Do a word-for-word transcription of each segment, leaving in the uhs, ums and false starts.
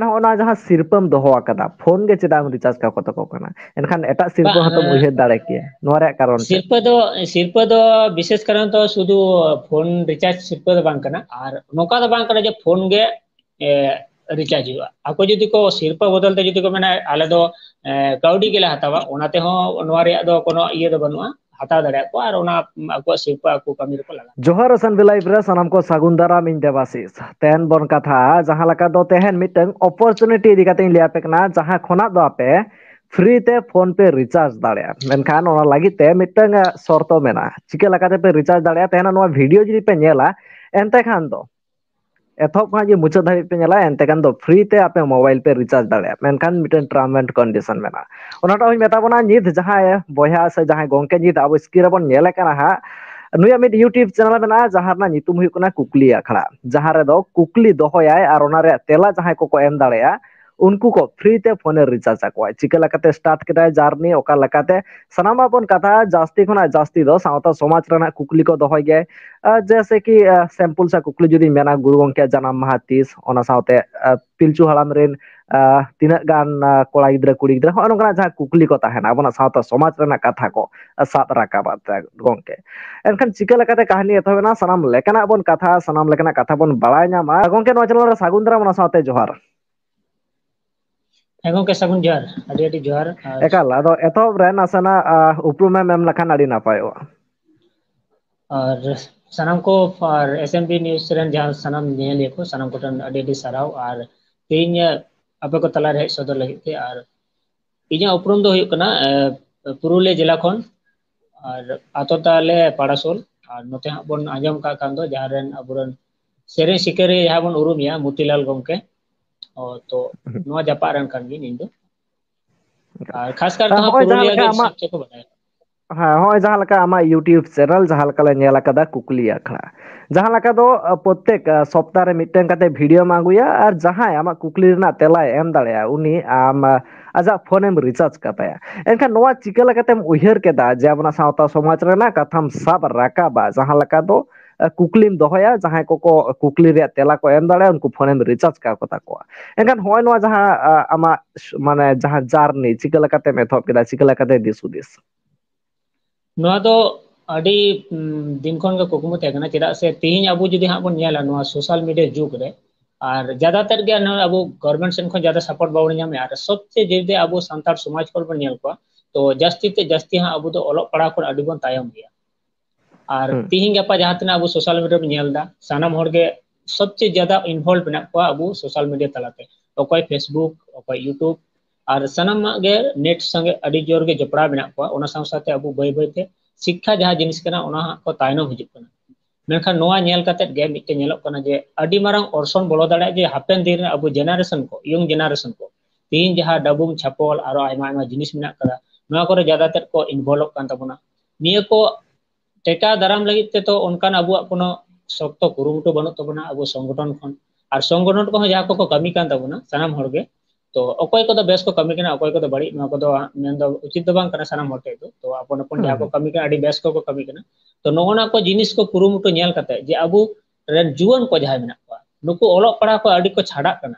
ᱱᱚᱜᱼᱚ ᱱᱚᱣᱟ ᱡᱟᱦᱟᱸ ᱥᱤᱨᱯᱟᱹᱢ ᱫᱚᱦᱚ ᱟᱠᱟᱫᱟ, ᱯᱷᱳᱱ ᱜᱮ ᱪᱮᱫᱟᱜ ᱮᱢ ᱨᱤᱪᱟᱨᱡᱽ ᱠᱟᱠᱚ ᱛᱟᱠᱚ ᱠᱟᱱᱟ? ᱮᱱᱠᱷᱟᱱ ᱮᱴᱟᱜ ᱥᱤᱨᱯᱟᱹ ᱵᱟᱝ, ᱦᱚᱸᱛᱚᱢ ᱩᱭᱦᱟᱹᱨ ᱫᱟᱲᱮ ᱠᱮᱭᱟ ᱱᱚᱣᱟ ᱨᱮᱭᱟᱜ ᱠᱟᱨᱚᱱ ᱪᱮᱫ? ᱥᱤᱨᱯᱟᱹ ᱫᱚ, ᱥᱤᱨᱯᱟᱹ ᱫᱚ ᱵᱤᱥᱮᱥ ᱠᱟᱨᱚᱱ ᱫᱚ ᱥᱩᱫᱷᱩ ᱯᱷᱳᱱ ᱨᱤᱪᱟᱨᱡᱽ ᱥᱤᱨᱯᱟᱹ ᱫᱚ ᱵᱟᱝ ᱠᱟᱱᱟ, ᱟᱨ ᱱᱚᱝᱠᱟ ᱫᱚ ᱵᱟᱝ ᱠᱟᱱᱟ ᱡᱮ ᱯᱷᱳᱱ ᱜᱮ, ᱮ, ᱨᱤᱪᱟᱨᱡᱽ ᱦᱩᱭᱩᱜᱼᱟ᱾ ᱟᱠᱚ ᱡᱩᱫᱤ ᱠᱚ ᱥᱤᱨᱯᱟᱹ ᱵᱚᱫᱚᱞ ᱛᱮ ᱡᱩᱫᱤ ᱠᱚ ᱢᱮᱱᱟ, "ᱟᱞᱮ ᱫᱚ, ᱮ, ᱠᱟᱹᱣᱰᱤ ᱜᱮᱞᱮ ᱦᱟᱛᱟᱣᱟ", ᱚᱱᱟ ᱛᱮᱦᱚᱸ ᱱᱚᱣᱟ ᱨᱮᱭᱟᱜ ᱫᱚ ᱠᱳᱱᱳ ᱤᱭᱟᱹ ᱫᱚ ᱵᱟᱹᱱᱩᱜᱼᱟ, ᱦᱟᱛᱟᱣ ᱫᱟᱲᱮᱭᱟᱜ ᱠᱚ ᱟᱨ ᱚᱱᱟ ᱟᱠᱚᱣᱟᱜ ᱥᱤᱨᱯᱟᱹ ᱟᱠᱚ ᱠᱟᱹᱢᱤ ᱨᱮᱠᱚ ᱞᱟᱜᱟᱣᱟ᱾ ᱡᱚᱦᱟᱨ ᱥᱟᱱᱵᱷᱤ ᱞᱟᱭᱤᱵᱷ ᱨᱮ ᱥᱟᱱᱟᱢ ᱠᱚ ᱥᱟᱹᱜᱩᱱ ᱫᱟᱨᱟᱢ, ᱤᱧ ᱫᱮᱵᱟᱥᱤᱥ᱾ ᱛᱮᱦᱮᱧ ᱵᱚᱱ ᱠᱟᱛᱷᱟᱜᱼᱟ ᱡᱟᱦᱟᱸ ᱞᱮᱠᱟ ᱫᱚ ᱛᱮᱦᱮᱧ ᱢᱤᱫᱴᱟᱝ ᱚᱯᱚᱨᱪᱩᱱᱤᱴᱤ ᱤᱫᱤ ᱠᱟᱛᱮ ᱤᱧ ᱞᱟᱹᱭ ᱟᱯᱮ ᱠᱟᱱᱟ, ᱡᱟᱦᱟᱸ ᱠᱷᱚᱱᱟᱜ ᱫᱚ ᱟᱯᱮ ᱯᱷᱨᱤ ᱛᱮ ᱯᱷᱳᱱ ᱯᱮ ᱨᱤᱪᱟᱨᱡᱽ ᱫᱟᱲᱮᱭᱟᱜᱼᱟ᱾ ᱢᱮᱱᱠᱷᱟᱱ ᱚᱱᱟ ᱞᱟᱹᱜᱤᱫ ᱛᱮ ᱢᱤᱫᱴᱟᱝ, ᱮ, ᱥᱚᱨᱛᱚ ᱢᱮᱱᱟᱜᱼᱟ᱾ ᱪᱤᱠᱟᱹ ᱞᱮᱠᱟᱛᱮ ᱯᱮ ᱨᱤᱪᱟᱨᱡᱽ ᱫᱟᱲᱮᱭᱟᱜᱼᱟ? ᱛᱮᱦᱮᱧ ᱱᱚᱣᱟ ᱵᱷᱤᱰᱤᱭᱳ ᱡᱩᱫᱤ ᱯᱮ ᱧᱮᱞᱟ, ᱮᱱᱛᱮ ᱠᱷᱟᱱ ᱫᱚ ᱮᱛᱚᱦᱚᱵ ᱠᱷᱚᱱᱟᱜ ᱡᱩᱫᱤ ᱢᱩᱪᱟᱹᱫ ᱫᱷᱟᱹᱵᱤᱡ ᱯᱮ ᱧᱮᱞᱟ, ᱮᱱᱛᱮ ᱠᱷᱟᱱ ᱫᱚ ᱯᱷᱨᱤ ᱛᱮ ᱟᱯᱮ ᱢᱳᱵᱟᱭᱤᱞ ᱯᱮ ᱨᱤᱪᱟᱨᱡᱽ ᱫᱟᱲᱮᱭᱟᱜᱼᱟ᱾ ᱢᱮᱱᱠᱷᱟᱱ ᱢᱤᱫᱴᱮᱱ ᱴᱟᱨᱢ ᱮᱱᱰ ᱠᱚᱱᱰᱤᱥᱚᱱ ᱢᱮᱱᱟᱜᱼᱟ᱾ ᱚᱱᱟᱴᱟᱜ ᱦᱚᱸᱧ ᱢᱮᱛᱟ ᱵᱚᱱᱟ, ᱱᱤᱛ ᱡᱟᱦᱟᱸᱭ ᱵᱚᱭᱦᱟ ᱥᱮ ᱡᱟᱦᱟᱸᱭ ᱜᱚᱝᱠᱮ ᱱᱤᱛ ᱟᱵᱚ ᱥᱠᱨᱤᱱ ᱨᱮᱵᱚᱱ ᱧᱮᱞᱮ ᱠᱟᱱᱟ ᱦᱟᱸᱜ, ᱱᱩᱭᱟᱜ ᱢᱤᱫ YouTube ᱪᱮᱱᱮᱞ ᱢᱮᱱᱟᱜᱼᱟ, ᱡᱟᱦᱟᱸ ᱨᱮᱱᱟᱜ ᱧᱩᱛᱩᱢ ᱦᱩᱭᱩᱜ ᱠᱟᱱᱟ ᱠᱩᱠᱞᱤ ᱟᱠᱷᱲᱟ, ᱡᱟᱦᱟᱸ ᱨᱮᱫᱚ ᱠᱩᱠᱞᱤ ᱫᱚᱦᱚᱭᱟᱭ ᱟᱨ ᱚᱱᱟ ᱨᱮᱭᱟᱜ ᱛᱮᱞᱟ ᱡᱟᱦᱟᱸᱭ ᱠᱚᱠᱚ ᱮᱢ ᱫᱟᱲᱮᱭᱟᱜᱼᱟ, ᱩᱱᱠᱩ ᱠᱚ ᱯᱷᱨᱤ ᱛᱮ ᱯᱷᱳᱱᱮ ᱨᱤᱪᱟᱨᱡᱽ ᱟᱠᱚᱣᱟ᱾ ᱪᱤᱠᱟᱹ ᱞᱮᱠᱟᱛᱮ ᱥᱴᱟᱨᱴ ᱠᱮᱫᱟᱭ ᱡᱟᱨᱱᱤ, ᱚᱠᱟ ᱞᱮᱠᱟᱛᱮ, ᱥᱟᱱᱟᱢᱟᱜ ᱵᱚᱱ ᱠᱟᱛᱷᱟᱜᱼᱟ᱾ ᱡᱟᱹᱥᱛᱤ ᱠᱷᱚᱱᱟᱜ ᱡᱟᱹᱥᱛᱤ ᱫᱚ ᱥᱟᱶᱛᱟ ᱥᱚᱢᱟᱡᱽ ᱨᱮᱱᱟᱜ ᱠᱩᱠᱞᱤ ᱠᱚ ᱫᱚᱦᱚᱭ ᱜᱮᱭᱟ᱾ ᱟᱨ ᱡᱮᱭᱥᱮ ᱠᱤ, ᱟᱨ ᱥᱮᱢᱯᱩᱞ ᱥᱟ ᱠᱩᱠᱞᱤ ᱡᱩᱫᱤᱧ ᱢᱮᱱᱟ, ᱜᱩᱨᱩ ᱜᱚᱢᱠᱮᱭᱟᱜ ᱡᱟᱱᱟᱢ ᱢᱟᱦᱟ ᱛᱤᱥ? ᱚᱱᱟ ᱥᱟᱶᱛᱮ, ᱟᱨ ᱯᱤᱞᱪᱩ ᱦᱟᱲᱟᱢ ᱨᱮᱱ, ᱟᱨ ᱛᱤᱱᱟᱹᱜ ᱜᱟᱱ, ᱟᱨ ᱠᱚᱲᱟ ᱜᱤᱫᱽᱨᱟᱹ, ᱠᱩᱲᱤ ᱜᱤᱫᱽᱨᱟᱹ, ᱦᱚᱸᱜᱼᱚ ᱱᱚᱝᱠᱟᱱᱟᱜ ᱡᱟᱦᱟᱸ ᱠᱩᱠᱞᱤ ᱠᱚ ᱛᱟᱦᱮᱱᱟ ᱟᱵᱚᱱᱟᱜ ᱥᱟᱶᱛᱟ ᱥᱚᱢᱟᱡᱽ ᱨᱮᱱᱟᱜ ᱠᱟᱛᱷᱟ ᱠᱚ, ᱟᱨ ᱥᱟᱵ ᱨᱟᱠᱟᱵᱟ ᱜᱚᱢᱠᱮ᱾ ᱮᱱᱠᱷᱟᱱ ᱪᱤᱠᱟᱹ ᱞᱮᱠᱟᱛᱮ ᱠᱟᱹᱦᱱᱤ ᱮᱛᱚᱦᱚᱵ ᱮᱱᱟ, ᱥᱟᱱᱟᱢ ᱞᱮᱠᱟᱱᱟᱜ ᱵᱚᱱ ᱠᱟᱛᱷᱟ, ᱥᱟᱱᱟᱢ ᱞᱮᱠᱟᱱᱟᱜ ᱠᱟᱛᱷᱟ ᱵᱚᱱ ᱵᱟᱲᱟᱭ ᱧᱟᱢᱟ᱾ ᱜᱚᱢᱠᱮ, ᱱᱚᱣᱟ ᱪᱮᱱᱮᱞ ᱨᱮ ᱥᱟᱹᱜᱩᱱ ᱫᱟᱨᱟᱢ, ᱚᱱᱟ ᱥᱟᱶᱛᱮ ᱡᱚᱦᱟᱨ᱾ ᱦᱮᱸ ᱜᱚᱢᱠᱮ, ᱥᱟᱹᱜᱩᱱ ᱡᱚᱦᱟᱨ, ᱟᱹᱰᱤ ᱟᱹᱰᱤ ᱡᱚᱦᱟᱨ᱾ ᱟᱨ ᱮᱠᱟᱞ, ᱟᱫᱚ ᱮᱛᱚᱦᱚᱵ ᱨᱮ ᱱᱟᱥᱮᱱᱟᱜ, ᱟᱨ ᱩᱯᱨᱩᱢ ᱮᱢ ᱮᱢ ᱞᱮᱠᱷᱟᱱ ᱟᱹᱰᱤ ᱱᱟᱯᱟᱭᱚᱜᱼᱟ᱾ ᱟᱨ ᱥᱟᱱᱟᱢ ᱠᱚ, ᱟᱨ S M B news ᱨᱮᱱ ᱡᱟᱦᱟᱸ ᱥᱟᱱᱟᱢ ᱧᱮᱧᱮᱞᱤᱭᱟᱹ ᱠᱚ, ᱥᱟᱱᱟᱢ ᱠᱚᱴᱷᱮᱱ ᱟᱹᱰᱤ ᱟᱹᱰᱤ ᱥᱟᱨᱦᱟᱣ᱾ ᱟᱨ ᱛᱮᱦᱮᱧ ᱟᱯᱮ ᱠᱚ ᱛᱟᱞᱟᱨᱮ ᱦᱮᱡ ᱥᱚᱫᱚᱨ ᱞᱟᱹᱜᱤᱫ ᱛᱮ᱾ ᱟᱨ ᱤᱧᱟᱹᱜ ᱩᱯᱨᱩᱢ ᱫᱚ ᱦᱩᱭᱩᱜ ᱠᱟᱱᱟ, ᱮ, ᱯᱩᱨᱩᱞᱤᱭᱟᱹ ᱡᱮᱞᱟ ᱠᱷᱚᱱ, ᱟᱨ ᱟᱛᱳ ᱛᱟᱞᱮ ᱯᱟᱲᱟᱥᱳᱞ᱾ ᱟᱨ ᱱᱚᱛᱮ ᱦᱟᱸᱜ ᱵᱚᱱ ᱟᱸᱡᱚᱢ ᱠᱟᱜ ᱠᱷᱟᱱ ᱫᱚ, ᱡᱟᱦᱟᱸ ᱨᱮᱱ ᱟᱵᱚᱨᱮᱱ ᱥᱮᱨᱮᱧ ᱥᱤᱠᱟᱹᱨᱤᱭᱟᱹ ᱡᱟᱦᱟᱸ ᱵᱚᱱ ᱩᱨᱩᱢᱮᱭᱟ, ᱢᱚᱛᱤᱞᱟᱞ ᱜᱚᱢᱠᱮ᱾ ᱚ, ᱛᱚ, ᱦᱩᱸ᱾ ᱱᱚᱣᱟ ᱡᱟᱯᱟᱜ ᱨᱮᱱ ᱠᱟᱱ ᱜᱤᱭᱟᱹᱧ ᱤᱧ ᱫᱚ᱾ ᱟᱨ ᱠᱷᱟᱥ ᱠᱟᱨ ᱛᱮᱦᱚᱸ ᱦᱚᱸᱜᱼᱚᱭ ᱡᱟᱦᱟᱸ ᱯᱩᱨᱩᱞᱤᱭᱟᱹ ᱞᱮᱠᱟ ᱜᱮ ᱟᱢᱟᱜ ᱥᱚᱵ ᱪᱮᱫ ᱠᱚ ᱵᱟᱰᱟᱭᱟ᱾ ᱦᱮᱸ, ᱦᱚᱸᱜᱼᱚᱭ ᱡᱟᱦᱟᱸ ᱞᱮᱠᱟ ᱟᱢᱟᱜ YouTube ᱪᱮᱱᱮᱞ ᱡᱟᱦᱟᱸ ᱞᱮᱠᱟ ᱞᱮ ᱧᱮᱞ ᱟᱠᱟᱫᱟ, ᱠᱩᱠᱞᱤ ᱟᱠᱷᱲᱟ, ᱡᱟᱦᱟᱸ ᱞᱮᱠᱟ ᱫᱚ, ᱟ, ᱯᱨᱚᱛᱛᱮᱠ, ᱟ, ᱥᱚᱯᱛᱟ ᱨᱮ ᱢᱤᱫᱴᱟᱝ ᱠᱟᱛᱮ ᱵᱷᱤᱰᱤᱭᱳᱢ ᱟᱹᱜᱩᱭᱟ, ᱟᱨ ᱡᱟᱦᱟᱸᱭ ᱟᱢᱟᱜ ᱠᱩᱠᱞᱤ ᱨᱮᱱᱟᱜ ᱛᱮᱞᱟᱭ ᱮᱢ ᱫᱟᱲᱮᱭᱟᱜᱼᱟ, ᱩᱱᱤ ᱟᱢ, ᱟ, ᱟᱡᱟᱜ ᱯᱷᱳᱱᱮᱢ ᱨᱤᱪᱟᱨᱡᱽ ᱠᱟᱛᱟᱭᱟ᱾ ᱮᱱᱠᱷᱟᱱ ᱱᱚᱣᱟ ᱪᱤᱠᱟᱹ ᱞᱮᱠᱟᱛᱮᱢ ᱩᱭᱦᱟᱹᱨ ᱠᱮᱫᱟ ᱡᱮ ᱟᱵᱚᱱᱟᱜ ᱥᱟᱶᱛᱟ ᱥᱚᱢᱟᱡᱽ ᱨᱮᱱᱟᱜ ᱠᱟᱛᱷᱟᱢ ᱥᱟᱵ ᱨᱟᱠᱟᱵᱟ, ᱡᱟᱦᱟᱸ ᱞᱮᱠᱟ ᱫᱚ ᱠᱩᱠᱞᱤᱢ ᱫᱚᱦᱚᱭᱟ, ᱡᱟᱦᱟᱸᱭ ᱠᱚᱠᱚ ᱠᱩᱠᱞᱤ ᱨᱮᱭᱟᱜ ᱛᱮᱞᱟ ᱠᱚ ᱮᱢ ᱫᱟᱲᱮᱭᱟᱜᱼᱟ, ᱩᱱᱠᱩ ᱯᱷᱳᱱᱮᱢ ᱨᱤᱪᱟᱨᱡᱽ ᱠᱟᱠᱚ ᱛᱟᱠᱚᱣᱟ᱾ ᱮᱱᱠᱷᱟᱱ ᱦᱚᱸᱜᱼᱚᱭ ᱱᱚᱣᱟ ᱡᱟᱦᱟᱸ ᱟᱢᱟᱜ ᱢᱟᱱᱮ ᱡᱟᱦᱟᱸ ᱡᱟᱨᱱᱤ, ᱪᱤᱠᱟᱹ ᱞᱮᱠᱟᱛᱮᱢ ᱮᱛᱚᱦᱚᱵ ᱠᱮᱫᱟ, ᱪᱤᱠᱟᱹ ᱞᱮᱠᱟᱛᱮ ᱫᱤᱥ ᱦᱩᱫᱤᱥ? ᱱᱚᱣᱟ ᱫᱚ ᱟᱹᱰᱤ ᱫᱤᱱ ᱠᱷᱚᱱ ᱜᱮ ᱠᱩᱠᱢᱩ ᱛᱟᱦᱮᱸ ᱠᱟᱱᱟ᱾ ᱪᱮᱫᱟᱜ ᱥᱮ ᱛᱤᱦᱤᱧ ᱟᱵᱚ ᱡᱩᱫᱤ ᱦᱟᱸᱜ ᱵᱚᱱ ᱧᱮᱞᱟ ᱱᱚᱣᱟ ᱥᱳᱥᱟᱞ ᱢᱤᱰᱤᱭᱟ ᱡᱩᱜᱽ ᱨᱮ, ᱟᱨ ᱡᱟᱫᱟ ᱛᱮᱫ ᱜᱮ ᱱᱚᱣᱟ ᱟᱵᱚ ᱜᱚᱵᱷᱚᱨᱢᱮᱱᱴ ᱥᱮᱱ ᱠᱷᱚᱱ ᱡᱟᱫᱟ ᱥᱟᱯᱳᱨᱴ ᱵᱟᱵᱚᱱ ᱧᱟᱢᱮᱜᱼᱟ᱾ ᱟᱨ ᱥᱚᱵᱪᱮᱭᱮ ᱡᱩᱫᱤ ᱟᱵᱚ ᱥᱟᱱᱛᱟᱲ ᱥᱚᱢᱟᱡᱽ ᱠᱷᱚᱱ ᱵᱚᱱ ᱧᱮᱞ ᱠᱚᱣᱟ, ᱛᱚ ᱡᱟᱹᱥᱛᱤ ᱛᱮ ᱡᱟᱹᱥᱛᱤ ᱦᱟᱸᱜ ᱟᱵᱚ ᱫᱚ ᱚᱞᱚᱜ ᱯᱟᱲᱦᱟᱣ ᱠᱷᱚᱱ ᱟᱹᱰᱤ ᱵᱚᱱ ᱛᱟᱭᱚᱢ ᱜᱮᱭᱟ᱾ ᱟᱨ ᱛᱤᱦᱤᱧ ᱜᱟᱯᱟ ᱡᱟᱦᱟᱸ ᱛᱤᱱᱟᱹᱜ ᱟᱵᱚ ᱥᱳᱥᱟᱞ ᱢᱤᱰᱤᱭᱟ ᱵᱚᱱ ᱧᱮᱞ ᱮᱫᱟ, ᱥᱟᱱᱟᱢ ᱦᱚᱲ ᱜᱮ ᱥᱚᱵᱪᱮᱭᱮ ᱡᱟᱫᱟ ᱤᱱᱵᱷᱚᱞᱵᱷ ᱢᱮᱱᱟᱜ ᱠᱚᱣᱟ ᱟᱵᱚ ᱥᱳᱥᱟᱞ ᱢᱤᱰᱤᱭᱟ ᱛᱟᱞᱟᱛᱮ᱾ ᱚᱠᱚᱭ ᱯᱷᱮᱥᱵᱩᱠ, ᱚᱠᱚᱭ ᱭᱩᱴᱩᱵᱽ, ᱟᱨ ᱥᱟᱱᱟᱢᱟᱜ ᱜᱮ ᱱᱮᱴ ᱥᱚᱸᱜᱮ ᱟᱹᱰᱤ ᱡᱳᱨ ᱜᱮ ᱡᱚᱯᱲᱟᱣ ᱢᱮᱱᱟᱜ ᱠᱚᱣᱟ᱾ ᱚᱱᱟ ᱥᱟᱶ ᱥᱟᱶᱛᱮ ᱟᱵᱚ ᱵᱟᱹᱭ ᱵᱟᱹᱭᱛᱮ ᱥᱤᱠᱠᱷᱟ ᱡᱟᱦᱟᱸ ᱡᱤᱱᱤᱥ ᱠᱟᱱᱟ, ᱚᱱᱟ ᱦᱟᱸᱜ ᱠᱚ ᱛᱟᱭᱱᱚᱢ ᱦᱤᱡᱩᱜ ᱠᱟᱱᱟ᱾ ᱢᱮᱱᱠᱷᱟᱱ ᱱᱚᱣᱟ ᱧᱮᱞ ᱠᱟᱛᱮᱫ ᱜᱮ ᱢᱤᱫᱴᱮᱱ ᱧᱮᱞᱚᱜ ᱠᱟᱱᱟ ᱡᱮ ᱟᱹᱰᱤ ᱢᱟᱨᱟᱝ ᱚᱨᱥᱚᱝ ᱵᱚᱞᱚ ᱫᱟᱲᱮᱭᱟᱜᱼᱟ ᱡᱮ ᱦᱟᱯᱮᱱ ᱫᱤᱱ ᱨᱮ ᱟᱵᱚ ᱡᱮᱱᱟᱨᱮᱥᱚᱱ ᱠᱚ, ᱤᱭᱚᱝ ᱡᱮᱱᱟᱨᱮᱥᱚᱱ ᱠᱚ, ᱛᱤᱦᱤᱧ ᱡᱟᱦᱟᱸ ᱰᱟᱵᱩᱝ ᱪᱷᱟᱯᱚᱞ ᱟᱨᱚ ᱟᱭᱢᱟ ᱟᱭᱢᱟ ᱡᱤᱱᱤᱥ ᱢᱮᱱᱟᱜ ᱠᱟᱫᱟ, ᱱᱚᱣᱟ ᱠᱚᱨᱮ ᱡᱟᱫᱟ ᱛᱮᱫ ᱠᱚ ᱤᱱᱵᱷᱚᱞᱵᱷ ᱠᱟᱱ ᱛᱟᱵᱚᱱᱟ᱾ ᱱᱤᱭᱟᱹ ᱠᱚ ᱴᱮᱠᱟᱣ ᱫᱟᱨᱟᱢ ᱞᱟᱹᱜᱤᱫ ᱛᱮ ᱛᱚ ᱚᱱᱠᱟᱱ ᱟᱵᱚᱣᱟᱜ ᱠᱳᱱᱳ ᱥᱚᱠᱛᱚ ᱠᱩᱨᱩᱢᱩᱴᱩ ᱵᱟᱹᱱᱩᱜ ᱛᱟᱵᱚᱱᱟ ᱟᱵᱚ ᱥᱚᱝᱜᱚᱴᱷᱚᱱ ᱠᱷᱚᱱ᱾ ᱟᱨ ᱥᱚᱝᱜᱚᱴᱷᱚᱱ ᱠᱚᱦᱚᱸ ᱡᱟᱦᱟᱸ ᱠᱚᱠᱚ ᱠᱟᱹᱢᱤ ᱠᱟᱱ ᱛᱟᱵᱚᱱᱟ ᱥᱟᱱᱟᱢ ᱦᱚᱲ ᱜᱮ, ᱛᱚ ᱚᱠᱚᱭ ᱠᱚᱫᱚ ᱵᱮᱥ ᱠᱚ ᱠᱟᱹᱢᱤ ᱠᱟᱱᱟ, ᱚᱠᱚᱭ ᱠᱚᱫᱚ ᱵᱟᱹᱲᱤᱡ, ᱱᱚᱣᱟ ᱠᱚᱫᱚ ᱢᱮᱱ ᱫᱚ ᱩᱪᱤᱛ ᱫᱚ ᱵᱟᱝ ᱠᱟᱱᱟ ᱥᱟᱱᱟᱢ ᱦᱚᱲ ᱴᱷᱮᱱ ᱫᱚ᱾ ᱛᱚ ᱟᱯᱚᱱ ᱟᱯᱚᱱ ᱡᱟᱦᱟᱸ ᱠᱚ ᱠᱟᱹᱢᱤ ᱠᱟᱱᱟ, ᱟᱹᱰᱤ ᱵᱮᱥ ᱠᱚᱠᱚ ᱠᱟᱹᱢᱤ ᱠᱟᱱᱟ᱾ ᱛᱚ ᱱᱚᱜᱼᱚ ᱱᱚᱣᱟ ᱠᱚ ᱡᱤᱱᱤᱥ ᱠᱚ ᱠᱩᱨᱩᱢᱩᱴᱩ ᱧᱮᱞ ᱠᱟᱛᱮ ᱡᱮ ᱟᱵᱚ ᱨᱮᱱ ᱡᱩᱣᱟᱹᱱ ᱠᱚ ᱡᱟᱦᱟᱸᱭ ᱢᱮᱱᱟᱜ ᱠᱚᱣᱟ, ᱱᱩᱠᱩ ᱚᱞᱚᱜ ᱯᱟᱲᱦᱟᱣ ᱠᱚ ᱟᱹᱰᱤ ᱠᱚ ᱪᱷᱟᱰᱟᱜ ᱠᱟᱱᱟ᱾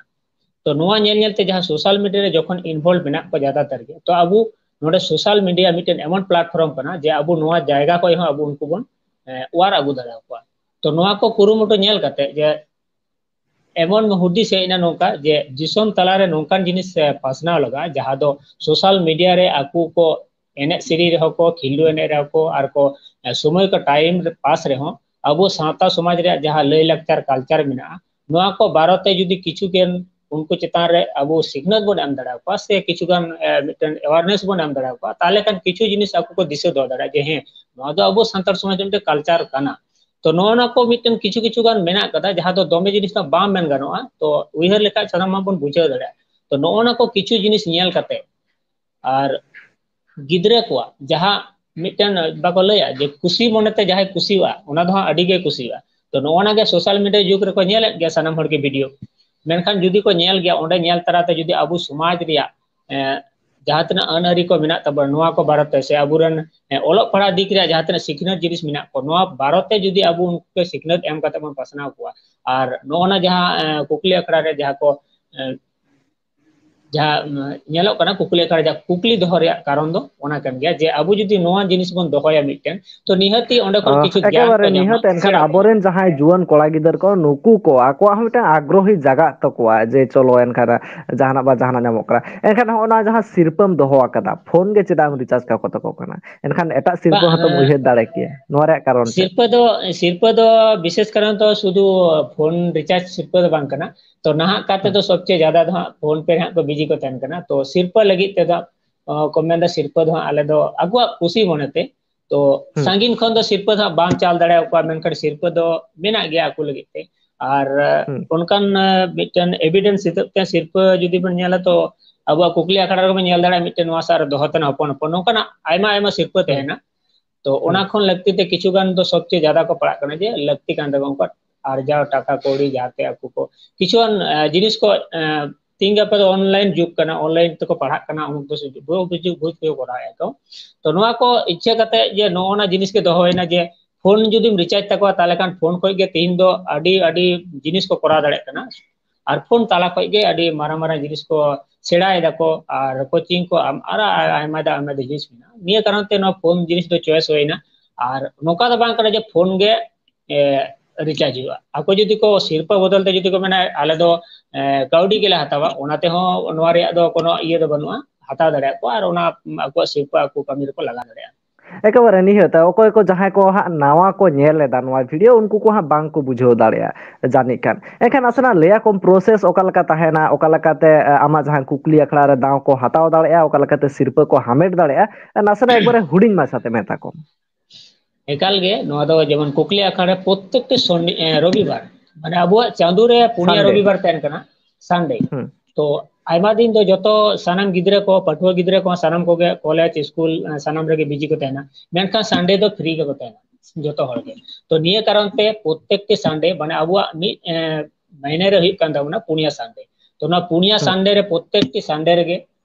ᱛᱚ ᱱᱚᱣᱟ ᱧᱮᱞ ᱧᱮᱞ ᱛᱮ ᱡᱟᱦᱟᱸ ᱥᱳᱥᱟᱞ ᱢᱤᱰᱤᱭᱟ ᱨᱮ ᱡᱚᱠᱷᱚᱱ ᱤᱱᱵᱷᱚᱞᱵᱷ ᱢᱮᱱᱟᱜ ᱠᱚᱣᱟ ᱡᱟᱫᱟ ᱛᱟᱨ ᱜᱮ, ᱛᱚ ᱟᱵᱚ ᱱᱚᱰᱮ ᱥᱳᱥᱟᱞ ᱢᱤᱰᱤᱭᱟ ᱢᱤᱫᱴᱮᱱ ᱮᱢᱚᱱ ᱯᱞᱟᱴᱯᱷᱚᱨᱚᱢ ᱠᱟᱱᱟ ᱡᱮ ᱟᱵᱚ ᱱᱚᱣᱟ ᱡᱟᱭᱜᱟ ᱠᱷᱚᱱ ᱦᱚᱸ ᱟᱵᱚ ᱩᱱᱠᱩ ᱵᱚᱱ, ᱮ, ᱚᱣᱟᱨ ᱟᱹᱜᱩ ᱫᱟᱲᱮᱭᱟᱠᱚᱣᱟ᱾ ᱛᱚ ᱱᱚᱣᱟ ᱠᱚ ᱠᱩᱨᱩᱢᱩᱴᱩ ᱧᱮᱞ ᱠᱟᱛᱮ ᱡᱮ ᱮᱢᱚᱱ ᱦᱩᱫᱤᱥ ᱦᱮᱡ ᱮᱱᱟ ᱱᱚᱝᱠᱟ ᱡᱮ ᱫᱤᱥᱚᱢ ᱛᱟᱞᱟᱨᱮ ᱱᱚᱝᱠᱟᱱ ᱡᱤᱱᱤᱥ, ᱮ, ᱯᱟᱥᱱᱟᱣ ᱞᱟᱜᱟᱜᱼᱟ ᱡᱟᱦᱟᱸ ᱫᱚ ᱥᱳᱥᱟᱞ ᱢᱤᱰᱤᱭᱟ ᱨᱮ ᱟᱠᱚ ᱠᱚ ᱮᱱᱮᱡ ᱥᱮᱨᱮᱧ ᱨᱮᱦᱚᱸ ᱠᱚ, ᱠᱷᱤᱞᱰᱩ ᱮᱱᱮᱡ ᱨᱮᱦᱚᱸ ᱠᱚ, ᱟᱨ ᱠᱚ, ᱮ, ᱥᱚᱢᱚᱭ ᱠᱚ ᱴᱟᱭᱤᱢ ᱯᱟᱥ ᱨᱮᱦᱚᱸ ᱟᱵᱚ ᱥᱟᱶᱛᱟ ᱥᱚᱢᱟᱡᱽ ᱨᱮᱭᱟᱜ ᱡᱟᱦᱟᱸ ᱞᱟᱹᱭ ᱞᱟᱠᱪᱟᱨ ᱠᱟᱞᱪᱟᱨ ᱢᱮᱱᱟᱜᱼᱟ, ᱱᱚᱣᱟ ᱠᱚ ᱵᱟᱨᱚᱛᱮ ᱡᱩᱫᱤ ᱠᱤᱪᱷᱩ ᱜᱟᱱ ᱩᱱᱠᱩ ᱪᱮᱛᱟᱱ ᱨᱮ ᱟᱵᱚ ᱥᱤᱠᱷᱱᱟᱹᱛ ᱵᱚᱱ ᱮᱢ ᱫᱟᱲᱮᱭᱟᱠᱚᱣᱟ ᱥᱮ ᱠᱤᱪᱷᱩ ᱜᱟᱱ, ᱮ, ᱢᱤᱫᱴᱮᱱ ᱮᱣᱟᱨᱱᱮᱥ ᱵᱚᱱ ᱮᱢ ᱫᱟᱲᱮᱭᱟᱠᱚᱣᱟ, ᱛᱟᱦᱚᱞᱮ ᱠᱷᱟᱱ ᱠᱤᱪᱷᱩ ᱡᱤᱱᱤᱥ ᱟᱠᱚ ᱠᱚ ᱫᱤᱥᱟᱹ ᱫᱚᱦᱚ ᱫᱟᱲᱮᱭᱟᱜᱼᱟ ᱡᱮ ᱦᱮᱸ, ᱱᱚᱣᱟ ᱫᱚ ᱟᱵᱚ ᱥᱟᱱᱛᱟᱲ ᱥᱚᱢᱟᱡᱽ ᱨᱮ ᱢᱤᱫᱴᱮᱱ ᱠᱟᱞᱪᱟᱨ ᱠᱟᱱᱟ᱾ ᱛᱚ ᱱᱚᱜᱼᱚ ᱱᱚᱣᱟ ᱠᱚ ᱢᱤᱫᱴᱮᱱ ᱠᱤᱪᱷᱩ ᱠᱤᱪᱷᱩ ᱜᱟᱱ ᱢᱮᱱᱟᱜ ᱠᱟᱫᱟ ᱡᱟᱦᱟᱸ ᱫᱚ ᱫᱚᱢᱮ ᱡᱤᱱᱤᱥ ᱫᱚ ᱵᱟᱝ ᱢᱮᱱ ᱜᱟᱱᱚᱜᱼᱟ᱾ ᱛᱚ ᱩᱭᱦᱟᱹᱨ ᱞᱮᱠᱷᱟᱡ ᱥᱟᱱᱟᱢ ᱢᱟᱵᱚᱱ ᱵᱩᱡᱷᱟᱹᱣ ᱫᱟᱲᱮᱭᱟᱜᱼᱟ᱾ ᱛᱚ ᱱᱚᱜᱼᱚ ᱱᱚᱣᱟ ᱠᱚ ᱠᱤᱪᱷᱩ ᱡᱤᱱᱤᱥ ᱧᱮᱞ ᱠᱟᱛᱮ ᱟᱨ ᱜᱤᱫᱽᱨᱟᱹ ᱠᱚᱣᱟᱜ ᱡᱟᱦᱟᱸ ᱢᱤᱫᱴᱮᱱ ᱵᱟᱠᱚ ᱞᱟᱹᱭᱟ ᱡᱮ ᱠᱩᱥᱤ ᱢᱚᱱᱮᱛᱮ ᱡᱟᱦᱟᱸᱭ ᱠᱩᱥᱤᱣᱟᱜᱼᱟ, ᱚᱱᱟ ᱫᱚ ᱦᱟᱸᱜ ᱟᱹᱰᱤ ᱜᱮ ᱠᱩᱥᱤᱣᱟᱜᱼᱟ᱾ ᱛᱚ ᱱᱚᱜᱼᱚ ᱱᱟ ᱜᱮ ᱥᱳᱥᱟᱞ ᱢᱤᱰᱤᱭᱟ ᱡᱩᱜᱽ ᱨᱮᱠᱚ ᱧᱮᱞᱮᱫ ᱜᱮᱭᱟ ᱥᱟᱱᱟᱢ ᱦᱚᱲ ᱜᱮ ᱵᱷᱤᱰᱤᱭᱳ, ᱢᱮᱱᱠᱷᱟᱱ ᱡᱩᱫᱤ ᱠᱚ ᱧᱮᱞ ᱜᱮᱭᱟ, ᱚᱸᱰᱮ ᱧᱮᱞ ᱛᱟᱞᱟᱛᱮ ᱡᱩᱫᱤ ᱟᱵᱚ ᱥᱚᱢᱟᱡᱽ ᱨᱮᱭᱟᱜ, ᱮᱸ, ᱡᱟᱦᱟᱸ ᱛᱤᱱᱟᱹᱜ ᱟᱹᱱ ᱟᱹᱨᱤ ᱠᱚ ᱢᱮᱱᱟᱜ ᱛᱟᱵᱚᱱᱟ, ᱱᱚᱣᱟ ᱠᱚ ᱵᱟᱨᱮᱛᱮ, ᱥᱮ ᱟᱵᱚᱨᱮᱱ, ᱮ, ᱚᱞᱚᱜ ᱯᱟᱲᱦᱟᱜ ᱫᱤᱠ ᱨᱮᱭᱟᱜ ᱡᱟᱦᱟᱸ ᱛᱤᱱᱟᱹᱜ ᱥᱤᱠᱷᱱᱟᱹᱛ ᱡᱤᱱᱤᱥ ᱢᱮᱱᱟᱜ ᱠᱚ, ᱱᱚᱣᱟ ᱵᱟᱨᱮᱛᱮ ᱡᱩᱫᱤ ᱟᱵᱚ ᱩᱱᱠᱩ ᱥᱤᱠᱷᱱᱟᱹᱛ ᱮᱢ ᱠᱟᱛᱮ ᱵᱚᱱ ᱯᱟᱥᱱᱟᱣ ᱠᱚᱣᱟ, ᱟᱨ ᱱᱚᱜᱼᱚ ᱱᱟ ᱡᱟᱦᱟᱸ, ᱮ, ᱠᱩᱠᱞᱤ ᱟᱠᱷᱲᱟ ᱨᱮ ᱡᱟᱦᱟᱸ ᱠᱚ, ᱮ, ᱡᱟᱦᱟᱸ, ᱩᱢ, ᱧᱮᱞᱚᱜ ᱠᱟᱱᱟ, ᱠᱩᱠᱞᱤ ᱟᱠᱷᱲᱟ ᱨᱮ ᱡᱟᱦᱟᱸ ᱠᱩᱠᱞᱤ ᱫᱚᱦᱚ ᱨᱮᱭᱟᱜ ᱠᱟᱨᱚᱱ ᱫᱚ ᱚᱱᱟ ᱠᱟᱱ ᱜᱮᱭᱟ ᱡᱮ ᱟᱵᱚ ᱡᱩᱫᱤ ᱱᱚᱣᱟ ᱡᱤᱱᱤᱥ ᱵᱚᱱ ᱫᱚᱦᱚᱭᱟ ᱢᱤᱫᱴᱮᱱ, ᱛᱚ ᱱᱤᱦᱟᱹᱛᱤ ᱚᱸᱰᱮ ᱠᱷᱚᱱ ᱟᱦ, ᱠᱤᱪᱷᱩ ᱜᱮᱭᱟᱱ ᱠᱚ ᱮᱠᱮᱵᱟᱨᱮ ᱧᱟᱢᱟ, ᱱᱤᱦᱟᱹᱛ᱾ ᱮᱱᱠᱷᱟᱱ ᱥᱮᱬᱟ ᱠᱚ ᱟᱵᱚᱨᱮᱱ ᱧᱟᱢᱟ᱾ ᱡᱟᱦᱟᱸᱭ ᱡᱩᱣᱟᱹᱱ ᱠᱚᱲᱟ ᱜᱤᱫᱟᱹᱨ ᱠᱚ, ᱱᱩᱠᱩ ᱠᱚ ᱟᱠᱚᱣᱟᱜ ᱦᱚᱸ ᱢᱤᱫᱴᱟᱝ ᱟᱜᱽᱨᱚᱦᱤ ᱡᱟᱜᱟᱜ ᱛᱟᱠᱚᱣᱟ ᱡᱮ ᱪᱚᱞᱚ ᱮᱱᱠᱷᱟᱱ ᱡᱟᱦᱟᱱᱟᱜ ᱵᱟ ᱡᱟᱦᱟᱱᱟᱜ ᱧᱟᱢᱚᱜ ᱠᱟᱱᱟ᱾ ᱮᱱᱠᱷᱟᱱ ᱦᱚᱸᱜᱼᱚ ᱱᱟ ᱡᱟᱦᱟᱸ ᱥᱤᱨᱯᱟᱹᱢ ᱫᱚᱦᱚ ᱟᱠᱟᱫᱟ, ᱯᱷᱳᱱ ᱜᱮ ᱪᱮᱫᱟᱜ ᱮᱢ ᱨᱤᱪᱟᱨᱡᱽ ᱠᱟᱠᱚ ᱛᱟᱠᱚ ᱠᱟᱱᱟ? ᱮᱱᱠᱷᱟᱱ ᱮᱴᱟᱜ ᱥᱤᱨᱯᱟᱹ ᱵᱟᱝ, ᱦᱚᱸᱛᱚᱢ ᱩᱭᱦᱟᱹᱨ ᱫᱟᱲᱮ ᱠᱮᱭᱟ ᱱᱚᱣᱟ ᱨᱮᱭᱟᱜ ᱠᱟᱨᱚᱱ ᱪᱮᱫ? ᱥᱤᱨᱯᱟᱹ ᱫᱚ, ᱥᱤᱨᱯᱟᱹ ᱫᱚ ᱵᱤᱥᱮᱥ ᱠᱟᱨᱚᱱ ᱫᱚ ᱥᱩᱫᱷᱩ ᱯᱷᱳᱱ ᱨᱤᱪᱟᱨᱡᱽ ᱥᱤᱨᱯᱟᱹ ᱫᱚ ᱵᱟᱝ ᱠᱟᱱᱟ᱾ ᱛᱚ ᱱᱟᱦᱟᱜ ᱠᱟᱛᱮ ᱦᱩᱸ᱾ ᱫᱚ ᱥᱚᱵᱪᱮᱭᱮ ᱡᱟᱫᱟ ᱫᱚ ᱦᱟᱸᱜ ᱯᱷᱳᱱ ᱯᱮ ᱨᱮ ᱦᱟᱸᱜ ᱠᱚ ᱵᱤᱡᱤ ᱠᱚ ᱛᱟᱦᱮᱱ ᱠᱟᱱᱟ᱾ ᱛᱚ ᱥᱤᱨᱯᱟᱹ ᱞᱟᱹᱜᱤᱫ ᱛᱮᱫᱚ, ᱚ, ᱠᱚ ᱢᱮᱱᱫᱟ ᱥᱤᱨᱯᱟᱹ ᱫᱚ ᱦᱟᱸᱜ ᱟᱞᱮ ᱫᱚ ᱟᱠᱚᱣᱟᱜ ᱠᱩᱥᱤ ᱢᱚᱱᱮᱛᱮ, ᱛᱚ ᱦᱩᱸ᱾ ᱥᱟᱺᱜᱤᱧ ᱠᱷᱚᱱ ᱫᱚ ᱥᱤᱨᱯᱟᱹ ᱫᱚ ᱦᱟᱸᱜ ᱵᱟᱢ ᱪᱟᱞ ᱫᱟᱲᱮᱭᱟᱠᱚᱣᱟ, ᱢᱮᱱᱠᱷᱟᱱ ᱥᱤᱨᱯᱟᱹ ᱫᱚ ᱢᱮᱱᱟᱜ ᱜᱮᱭᱟ ᱟᱠᱚ ᱞᱟᱹᱜᱤᱫ ᱛᱮ᱾ ᱟᱨ, ᱦᱩᱸ᱾ ᱚᱱᱠᱟᱱ, ᱮ, ᱢᱤᱫᱴᱮᱱ ᱮᱵᱷᱤᱰᱮᱱᱥ ᱦᱤᱥᱟᱹᱵ ᱛᱮ ᱥᱤᱨᱯᱟᱹ ᱡᱩᱫᱤ ᱵᱚᱱ ᱧᱮᱞᱟ, ᱛᱚ ᱟᱵᱚᱣᱟᱜ ᱠᱩᱠᱞᱤ ᱟᱠᱷᱲᱟ ᱨᱮᱵᱚᱱ ᱧᱮᱞ ᱫᱟᱲᱮᱭᱟᱜᱼᱟ, ᱢᱤᱫᱴᱮᱱ ᱱᱚᱣᱟ ᱥᱟᱨ ᱫᱚᱦᱚ ᱛᱮᱱᱟᱜ ᱦᱚᱯᱚᱱ ᱦᱚᱯᱚᱱ ᱱᱚᱝᱠᱟᱱᱟᱜ ᱟᱭᱢᱟ ᱟᱭᱢᱟ ᱥᱤᱨᱯᱟᱹ ᱦᱩᱸ᱾ ᱛᱟᱦᱮᱱᱟ᱾ ᱛᱚ ᱚᱱᱟ ᱦᱩᱸ᱾ ᱠᱷᱚᱱ ᱞᱟᱹᱠᱛᱤ ᱛᱮ ᱠᱤᱪᱷᱩ ᱜᱟᱱ ᱫᱚ ᱥᱚᱵᱪᱮᱭᱮ ᱡᱟᱫᱟ ᱠᱚ ᱯᱟᱲᱟᱜ ᱠᱟᱱᱟ ᱡᱮ ᱞᱟᱹᱠᱛᱤ ᱠᱟᱱ ᱛᱟᱵᱚᱱᱟ ᱩᱱᱠᱩᱣᱟᱜ ᱟᱨᱡᱟᱣ ᱴᱟᱠᱟ ᱠᱟᱹᱣᱰᱤ, ᱡᱟᱦᱟᱸᱛᱮ ᱟᱠᱚ ᱠᱚ ᱠᱤᱪᱷᱩᱜᱟᱱ, ᱮ, ᱡᱤᱱᱤᱥ ᱠᱚ, ᱮ, ᱛᱮᱦᱮᱧ ᱜᱟᱯᱟ ᱫᱚ ᱚᱱᱞᱟᱭᱤᱱ ᱡᱩᱜᱽ ᱠᱟᱱᱟ, ᱚᱱᱞᱟᱭᱤᱱ ᱛᱮᱠᱚ ᱯᱟᱲᱦᱟᱜ ᱠᱟᱱᱟ, ᱩᱱᱠᱩ ᱥᱮ ᱵᱩᱡᱽ, ᱵᱩᱡᱽ, ᱵᱩᱡᱽ ᱠᱚ ᱠᱚᱨᱟᱣᱮᱫᱼᱟ ᱠᱚ᱾ ᱛᱚ ᱱᱚᱣᱟ ᱠᱚ ᱤᱪᱪᱷᱟᱹ ᱠᱟᱛᱮ ᱡᱮ ᱱᱚᱜᱼᱚ ᱱᱟ ᱡᱤᱱᱤᱥ ᱜᱮ ᱫᱚᱦᱚᱭᱮᱱᱟ ᱡᱮ ᱯᱷᱳᱱ ᱡᱩᱫᱤᱢ ᱨᱤᱪᱟᱨᱡᱽ ᱛᱟᱠᱚᱣᱟ, ᱛᱟᱦᱚᱞᱮ ᱠᱷᱟᱱ ᱯᱷᱳᱱ ᱠᱷᱚᱱ ᱜᱮ ᱛᱮᱦᱮᱧ ᱫᱚ ᱟᱹᱰᱤ, ᱟᱹᱰᱤ ᱡᱤᱱᱤᱥ ᱠᱚ ᱠᱚᱨᱟᱣ ᱫᱟᱲᱮᱭᱟᱜ ᱠᱟᱱᱟ᱾ ᱟᱨ ᱯᱷᱳᱱ ᱛᱟᱞᱟ ᱠᱷᱚᱱ ᱜᱮ ᱟᱹᱰᱤ ᱢᱟᱨᱟᱝ ᱢᱟᱨᱟᱝ ᱡᱤᱱᱤᱥ ᱠᱚ ᱥᱮᱬᱟᱭ ᱫᱟᱠᱚ, ᱟᱨ ᱠᱳᱪᱤᱝ ᱠᱚ ᱟᱢ-, ᱟᱨ ᱟ-, ᱟᱭᱢᱟ ᱫᱟ-, ᱟᱭᱢᱟ ᱫᱟ ᱡᱤᱱᱤᱥ ᱢᱮᱱᱟᱜᱼᱟ᱾ ᱱᱤᱭᱟᱹ ᱠᱟᱨᱚᱱ ᱛᱮ ᱱᱚᱣᱟ ᱯᱷᱳᱱ ᱡᱤᱱᱤᱥ ᱫᱚ ᱪᱚᱭᱮᱥ ᱦᱩᱭᱱᱟ᱾ ᱟᱨ ᱱᱚᱝᱠᱟ ᱫᱚ ᱵᱟᱝ ᱠᱟᱱᱟ ᱡᱮ ᱯᱷᱳᱱ ᱜᱮ, ᱮ, ᱨᱤᱪᱟᱨᱡᱽ ᱦᱩᱭᱩᱜᱼᱟ᱾ ᱟᱠᱚ ᱡᱩᱫᱤ ᱠᱚ ᱥᱤᱨᱯᱟᱹ ᱵᱚᱫᱚᱞ ᱛᱮ ᱡᱩᱫᱤ ᱠᱚ ᱢᱮᱱᱟ, "ᱟᱞᱮ ᱫᱚ, ᱮ, ᱠᱟᱹᱣᱰᱤ ᱜᱮᱞᱮ ᱦᱟᱛᱟᱣᱟ", ᱚᱱᱟ ᱛᱮᱦᱚᱸ ᱱᱚᱣᱟ ᱨᱮᱭᱟᱜ ᱫᱚ ᱠᱳᱱᱳ ᱤᱭᱟᱹ ᱫᱚ ᱵᱟᱹᱱᱩᱜᱼᱟ, ᱦᱟᱛᱟᱣ ᱫᱟᱲᱮᱭᱟᱜ ᱠᱚ ᱟᱨ ᱚᱱᱟ ᱟᱠᱚᱣᱟᱜ ᱥᱤᱨᱯᱟᱹ ᱟᱠᱚ ᱠᱟᱹᱢᱤ ᱨᱮᱠᱚ ᱞᱟᱜᱟᱣ ᱫᱟᱲᱮᱭᱟᱜᱼᱟ᱾ ᱮᱠᱮᱵᱟᱨᱮ ᱱᱤᱦᱟᱹᱛ, ᱚᱠᱚᱭ ᱠᱚ ᱡᱟᱦᱟᱸᱭ ᱠᱚ ᱦᱟᱸᱜ ᱱᱟᱣᱟ ᱠᱚ ᱧᱮᱞ ᱮᱫᱟ ᱱᱚᱣᱟ ᱵᱷᱤᱰᱤᱭᱳ, ᱩᱱᱠᱩ ᱠᱚ ᱦᱟᱸᱜ ᱵᱟᱝ ᱠᱚ ᱵᱩᱡᱷᱟᱹᱣ ᱫᱟᱲᱮᱭᱟᱜᱼᱟ ᱡᱟᱹᱱᱤᱡ ᱠᱷᱟᱱ᱾ ᱮᱱᱠᱷᱟᱱ ᱱᱟᱥᱮᱱᱟᱜ ᱞᱟᱹᱭ ᱟᱠᱚᱢ ᱯᱨᱚᱥᱮᱥ ᱚᱠᱟ ᱞᱮᱠᱟ ᱛᱟᱦᱮᱱᱟ, ᱚᱠᱟ ᱞᱮᱠᱟᱛᱮ, ᱮ, ᱟᱢᱟᱜ ᱡᱟᱦᱟᱸ ᱠᱩᱠᱞᱤ ᱟᱠᱷᱲᱟ ᱨᱮ ᱫᱟᱣ ᱠᱚ ᱦᱟᱛᱟᱣ ᱫᱟᱲᱮᱭᱟᱜᱼᱟ, ᱚᱠᱟ ᱞᱮᱠᱟᱛᱮ ᱥᱤᱨᱯᱟᱹ ᱠᱚ ᱦᱟᱢᱮᱴ ᱫᱟᱲᱮᱭᱟᱜᱼᱟ, ᱱᱟᱥᱮᱱᱟᱜ ᱮᱠᱵᱟᱨᱮ ᱦᱩᱰᱤᱧ ᱢᱟᱪᱷᱟᱛᱮ ᱢᱮᱛᱟ ᱠᱚᱢ᱾ ᱮᱠᱟᱞ ᱜᱮ, ᱱᱚᱣᱟ ᱫᱚ ᱡᱮᱢᱚᱱ ᱠᱩᱠᱞᱤ ᱟᱠᱷᱲᱟ ᱨᱮ ᱯᱨᱚᱛᱛᱮᱠᱴᱤ ᱥᱚᱱᱤ-, ᱮ, ᱨᱚᱵᱤᱵᱟᱨ, ᱢᱟᱱᱮ ᱟᱵᱚᱣᱟᱜ ᱪᱟᱸᱫᱳ ᱨᱮ ᱯᱩᱱᱭᱟ ᱥᱟᱱᱰᱮ᱾ ᱨᱚᱵᱤᱵᱟᱨ ᱛᱟᱦᱮᱱ ᱠᱟᱱᱟ, ᱥᱟᱱᱰᱮ᱾ ᱦᱩᱸ᱾ ᱛᱚ ᱟᱭᱢᱟ ᱫᱤᱱ ᱫᱚ ᱡᱚᱛᱚ ᱥᱟᱱᱟᱢ ᱜᱤᱫᱽᱨᱟᱹ ᱠᱚ, ᱯᱟᱹᱴᱷᱩᱣᱟᱹ ᱜᱤᱫᱽᱨᱟᱹ ᱠᱚ, ᱥᱟᱱᱟᱢ ᱠᱚᱜᱮ ᱠᱚᱞᱮᱡᱽ, ᱥᱠᱩᱞ, ᱮ, ᱥᱟᱱᱟᱢ ᱨᱮᱜᱮ ᱵᱤᱡᱤ ᱠᱚ ᱛᱟᱦᱮᱱᱟ, ᱢᱮᱱᱠᱷᱟᱱ ᱥᱟᱱᱰᱮ ᱫᱚ ᱯᱷᱨᱤ ᱜᱮᱠᱚ ᱛᱟᱦᱮᱱᱟ ᱡᱚᱛᱚ ᱦᱚᱲ ᱜᱮ᱾ ᱛᱚ ᱱᱤᱭᱟᱹ ᱠᱟᱨᱚᱱ ᱛᱮ ᱯᱨᱚᱛᱛᱮᱠᱴᱤ ᱥᱟᱱᱰᱮ, ᱢᱟᱱᱮ ᱟᱵᱚᱣᱟᱜ ᱢᱤᱫ, ᱮ, ᱢᱟᱭᱱᱮ ᱨᱮ ᱦᱩᱭᱩᱜ ᱠᱟᱱ ᱛᱟᱵᱚᱱᱟ ᱯᱩᱱᱭᱟ ᱥᱟᱱᱰᱮ᱾ ᱛᱚ ᱱᱚᱣᱟ ᱯᱩᱱᱭᱟ ᱦᱩᱸ᱾ ᱥᱟᱱᱰᱮ ᱨᱮ ᱯᱨᱚᱛᱛᱮᱠᱴᱤ ᱥᱟᱱᱰᱮ ᱨᱮᱜᱮ